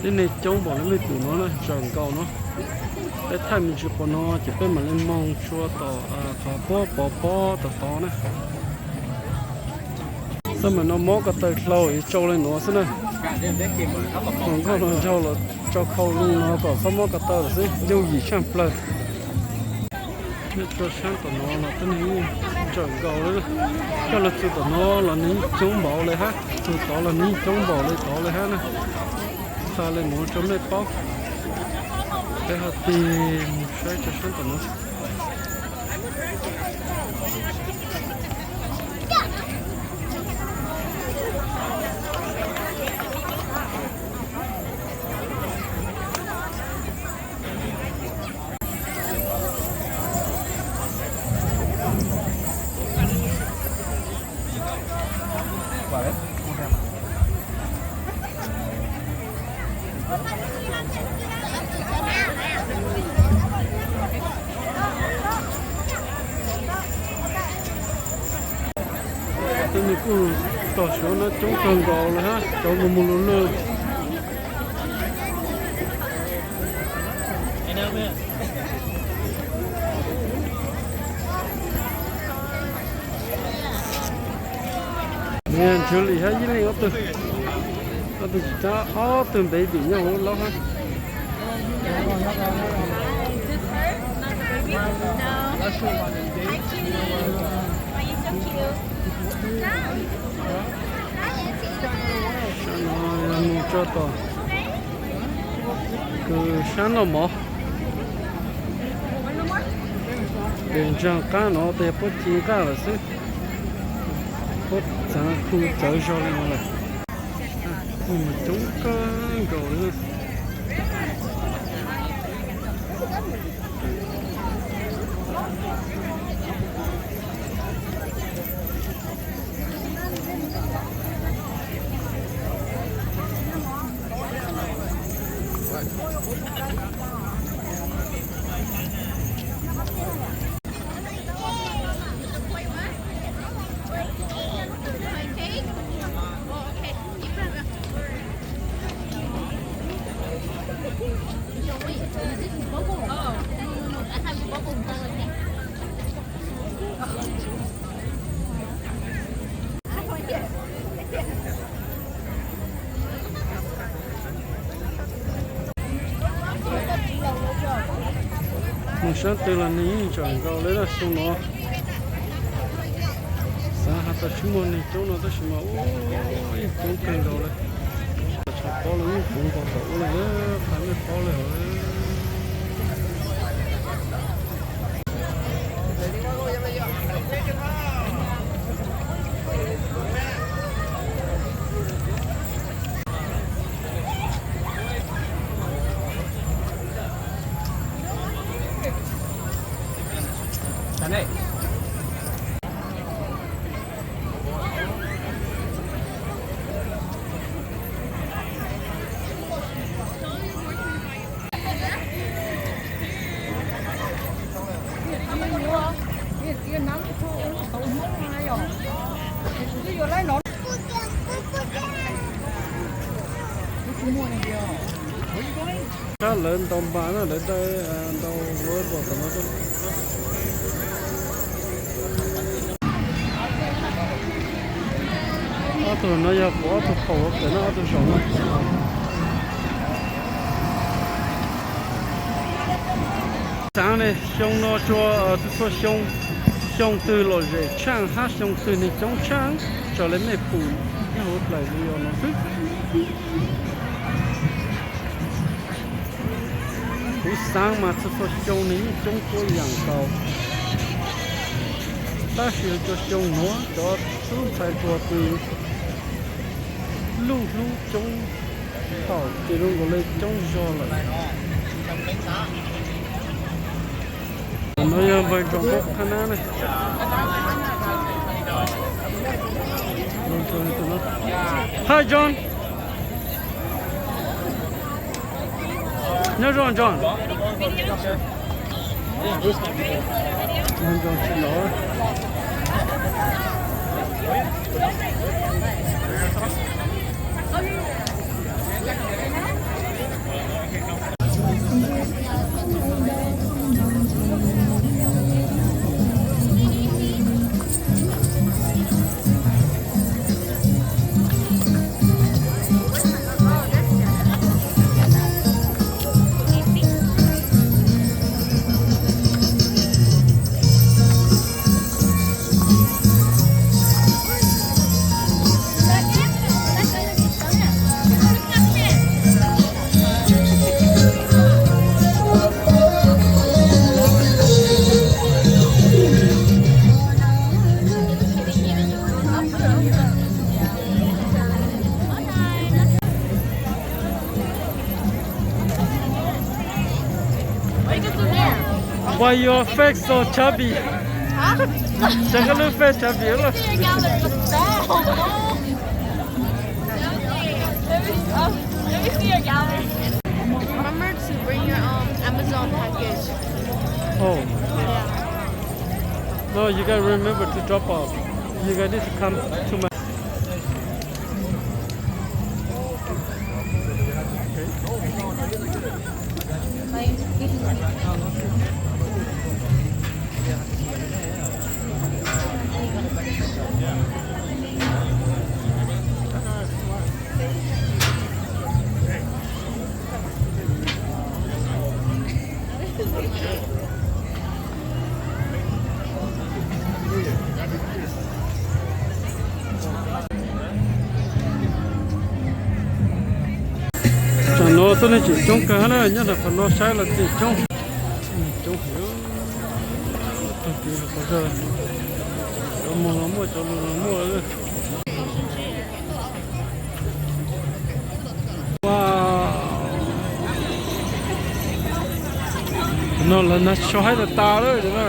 Tib neeg coob npaum li mej pum no na, tsawm nkaus no. Peb thaij me ntsis qhov no ces peb mam li moog tshua tom qhov puab pov pob tom tod na. Xab maim no mob ko taw dlhau es tsau le nuav xwb na. Hluas nkauj hluas nraug los tsau khau le nuav kom txhob mob ko taw lawm xwb, yooj yim tshaj plawg. Nyob rua saab tom no los tib neeg yeej tsawm nkaus le. Coj lug txug tom no los nws yeej coob npaum le hab, txug tod los nws yeej coob npaum le tod le hab na. Qha le nuav rua mej paub. Peb ho tig saib rua saab tom no. Tej neeg kuj tog suav no coob kawg nkaus le hab, cov mus mus lug lug. Ntswg Lis hab Yij Leej ob tug, ob tug tsis tab, ob tug baby nyob huv laub hab. Sab no yog mus tso tom kws sab noj mov. Pem ntsaag qaab no tes puab ci nqaj lawm xwb, puab txaav khu cawv zog le no lawm. Coob kawg nkaus le. Mus saab twg los neeg yeej tsawm nkaus le lawm xyoo no. Xaav has tas tsis muaj neeg coob no tab sis mas ua yeej coob kawg nkaus le. Tshav pob los yeej puv nkaus tom ub le, qha mej paub le hov. Sab lawv ntaus npas na, lawv dai ntaus volleyball tom no. Ob tug no yog kuv ob tug phaum ua kawm na, ob tug zaum no. Xaav ne, xyoo no tsuas txhua xyoo, xyoo twg lom zem tshaaj hab xyoo twg neeg coob tshaaj, raws le mej pum nyob huv dlaim video no xwb. Kuv xaav mas txhua txhua xyoo nws yeej coob tuab yaam nkaus, tab sis cov xyoo nuav cov tub ntxhais hluas kws luj hlub coob thaum ces zoo nkaus le coob zog lawm. No yog npawg Ntsoov Npauj qhab nab ne. Hi John. Nyob zoo John. Nyob zoo tsis los. Why your face so chubby? Saib koj lub face chubby lawm. Remember to bring your um Amazon package. Oh. Yeah. No, you guys remember to drop off. You guys need to come to my Tam no tuaj neeg tseem coob kawg na, nyob rau qhov no saib los tseem coob. Coob heev. Tag kis los qhov zog, cov mos los muaj, cov lus los muaj. Wow. No lawv nag tsho haib tas tas lawm na.